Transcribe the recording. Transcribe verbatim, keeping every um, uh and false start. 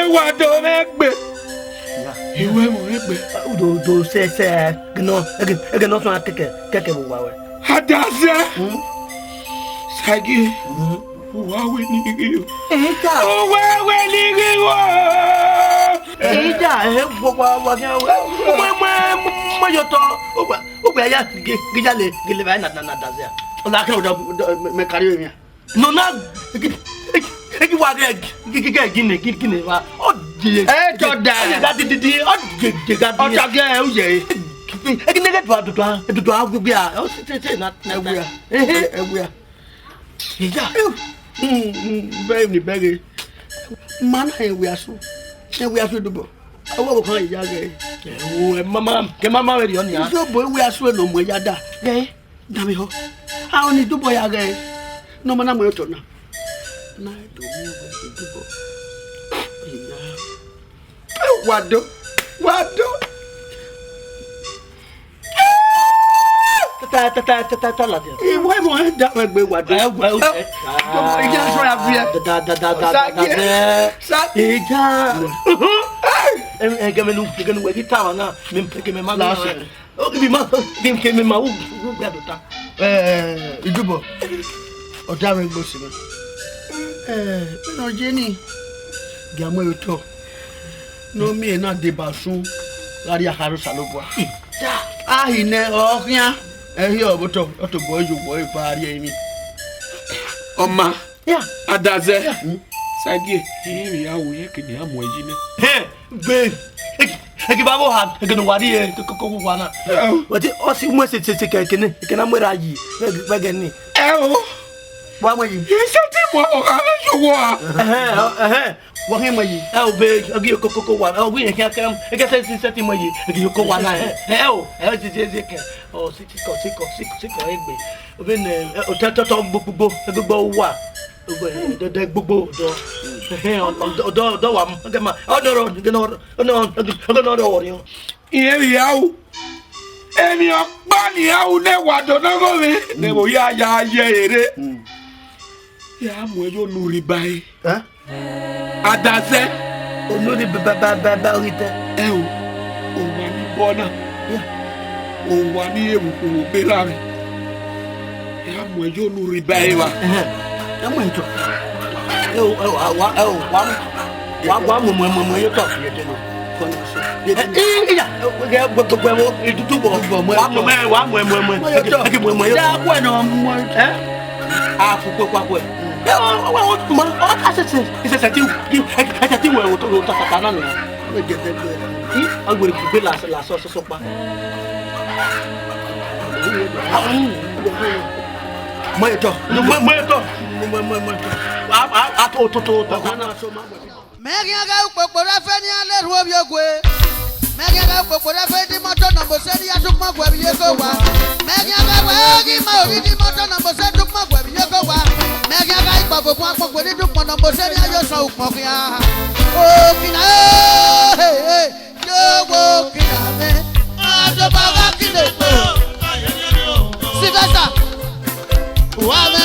Ewa do mwẹ gbe. Iwe mu egbe. Udo do sẹ sẹ gino ege ege no tun keke keke vbe uwa wẹ. Adazẹ. Hmm? Sagi. Hmm? Uwa wẹ ni ghi yo. Eja. Uwa wẹ ni ghi yo. Eja, eh, wa wa wa wa. Mwe mwe mwe yo to. Uwa uwa ya gi gi ya le gi le ba na na na Adazẹ. Ola ke odo me kari mi. Nọ na, egi wa ghe egi gine gine wa. Ọ die. Eh, tọ da. Ọ die ga dididi, ọ die ga die. Ọ tọ gẹ u ye. Egi ne ghe dua dua dua gbe a. Ọ se se se na na gbe a. Eh, eh. Ẹ wia. Iya. Hmm, hmm, bẹ ni bẹ ghe. Ma na ẹ wia su. Ẹ wia su dubọ. Awọ kan iya ghe. Ẹ wo, ẹ mama, ke mama vbe rhie ọnia. Izobo ẹ wia su no mu ya da. Ghe. Dame ho. A oni dubọ ya ghe. No ma na mu otọ na. Na do mi we dubọ. Iya. Wa do. Wa do. Ta ta ta ta ta ta la dia. Iwe mo da me gbe wa do. Wa wa. Iya so ya bi e. Da da da da da. Saki. Saki. Iya. Eh, eh, ke me nu, ke nu we ki ta wa na. Me ke me ma na. Last. O ki bi ma, ki ki mi ma u u gbe do ta. Eh, Idubo. O da we gbo si mi. Eh, me no je ni. Gi amu eto. No mi na deba sun. Gha rhie akha rre Osanobua. A hi nẹ ọ khian. Ẹ hi ọ vbe otọ, ọ tobọ yo wọ eva rhie emwi. Ọ ma. Ya. Adazẹ. Sagie, irẹn ya wo, irẹn kene a mu ẹyi nẹ. Hẹn, gbe. Egi ba vbo ha, egi ne uwa rhie, ko ko ko uwa na. Wẹti, ọ si mu ẹse se se ke kene, kene a mu erha yi, vbe ẹgẹ ni. Ẹ o. Wa mu yi. Isẹtin mu ọmọ gha vbe ye owa. Ẹhẹn, ẹhẹn. Wa khian mu yi. Ẹ o be, ọ ghi ye koko wa. Ẹ o, wẹ irẹn khian kẹ, ẹ gẹ sẹ, sẹtin mu yi. Ọ ghi ye koko wa na. Ẹ, ẹ o, ẹ o, je, je, je kẹ. Ọ, sikọ, sikọ, sikọ, sikọ egbe. Ọ vbe nẹ, ẹ, otọ, otọ, otọ gbogbo, gbogbo wa. Ọdọ, ọdọ gbogbo, ọdọ. Ẹhẹn, ọdọ, ọdọ, ọdọ wa mu. Ẹgẹ ma, ọdọ rọ, ọdọ, ọdọ, ọdọ rọ, ọdọ. Irẹn vbe ya ru. Emwi ọkpa ne iran ru ne wa do nọ gho vbe ne vbe ya ya ye ẹre rre. Ya mu ẹre ye onurhiba ẹre. Ẹ? Adasẹ. Onurhiba ba ba ba ba ghi tẹ. Ẹ o, owa ni bọ na. Ya. Owa ni evbu khuo be ra mwẹ. Ya mu ẹre ye onurhiba ẹre evba. Ẹhẹn. Ya mu ẹre tọ. Ẹ o, ẹ o, wa, ẹ o, wa mu. Wa, wa mu, mu, mu, mu, ye tọ. Ẹ, i, i, ya, ẹ, ẹ, gbẹ, gbẹ, gbẹ, wo, idudu bọ. Wa mu, mu, wa mu, mu, mu. Mu ye tọ. Ẹ, ẹ, mu, mu, ye tọ. Ya, wẹ nọ, mu. Ẹ? A fu kwe kwa kwe. Ẹ, wa, wa, wa, ma, ọ ka sẹ, sẹ, sẹ, sẹ ti, ẹ, ẹ, sẹ ti wẹ, o, o, ta, ta, ta, na nọ. Wẹ jẹ tẹ gbe. I, a wẹ gbe la, la, sọ, sọ, sọ pa. Mu ye tọ. Mu, mu ye tọ. Mu, mu, mu, mu ye tọ. A, a, a, to, to, to, to. Mẹ khian ghẹ ukpokpo rẹ fe ne iran le erhu ovbi ogue. Mẹ khian ghẹ ukpokpo rẹ fe ne imọto nọ mose ne iran dukpọn guẹ vbe iyeke owa. Mẹ khian ghẹ wẹ ghi ma ovbi ne imọto nọ mose dukpọn guẹ vbe iyeke owa. Mẹ khian ghẹ ikpọgo bun akpọkpo ne dukpọn nọ mose ne iran yo sọn ukpọn khian. Okina, eh, eh, eh, yo wo okina mwẹ. Adọba gha kina ekpo. Sylvester.